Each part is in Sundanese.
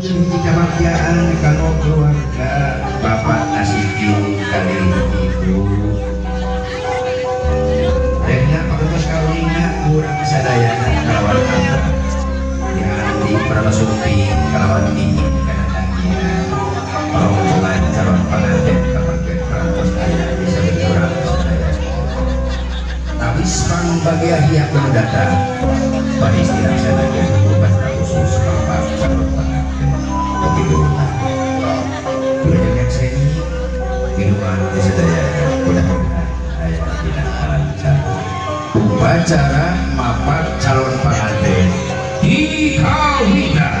Kebahagiaan kanggo keluarga Bapak Nasikin kali ibu. Akhirnya paketos kawina urang sadayana kalawan abah. Dianti prabasuki kalawan ingin kana dangian. Rombongan calon pengantin kapanggih parantos aya di sabelah urang sadayana. Tabis pangbagia hiap nu datang. Bari dilaksanakeun upacara khusus bapak calon pengantin. Begitu. Belajar seni minuman sadayana mudah-mudahan aya dina kalancar. Upacara mapak calon pengantin dikawinan.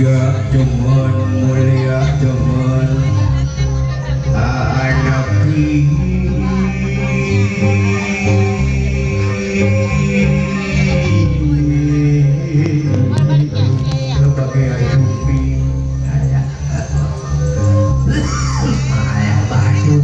Bagja jemen mulia jemen anaki sebagai ayupi ayah basuh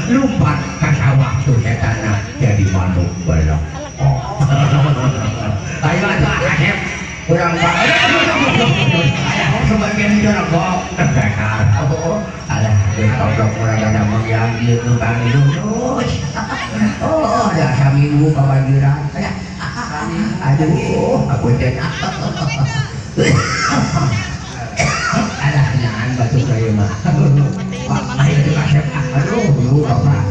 Lompat ke sawah tuh setan jadi manuk belok. Ayo atuh Asep. Urang Pak. Sebagian itu rokok. Oh, alah, goblok urang ada yang ieu numpang terus. Oh, dah saminggu kabanjiran. Aduh, aku teh. Alah, nyaan batuk saya mah. Pak, ayo dikasep. Aduh, lu bapak.